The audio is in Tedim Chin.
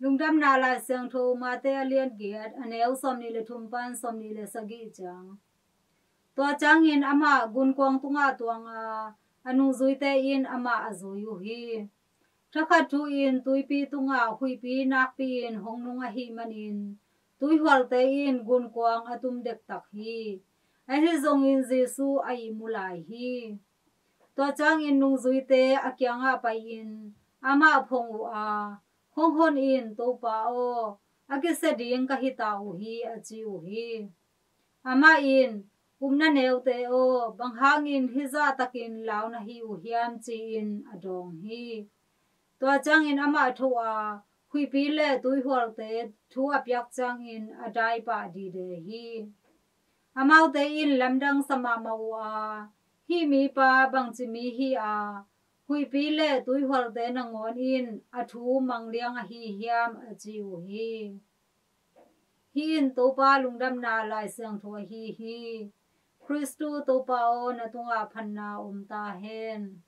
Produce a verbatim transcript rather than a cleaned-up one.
Lungdamna Lai Siangtho Mate a lian giat, a neu sawmnih le thum pan sawmnih le sagih ciang. Tua ciangin amah gunkuang tungah tuang a, a nungzuite in amah a zui uh hi. Thakhat thu-in tuipi tungah huihpi nakpi-in hong nung ahih manin tuihualte in gunkuang a tum dektak hi. Ahi zongin Jesu a ihmu lai hi. Tua ciangin nungzuite a kiangah pai-in amah phong uh a, hong hon in, "Topa aw, a kisia ding ka hi ta uh hi," a ci uh hi. Amah in, "Upna neute aw, bang hangin hizah takin lau na hi uh hiam?" ci-in a dawng hi. Tua ciangin amah tho a, huihpi le tuihualte thu a piak ciangin a daipah dide hi. Amaute in lamdang sa mahmah uh a, "Hih mipa bangci mi hi a, huihpi le tuihualte nangawn in a thu mangliang ahi hiam?" a ci uh hi. Hih in Topa Lungdamna Lai Siangtho ahi hi. Khristu Topa aw, na tungah phatna om ta hen.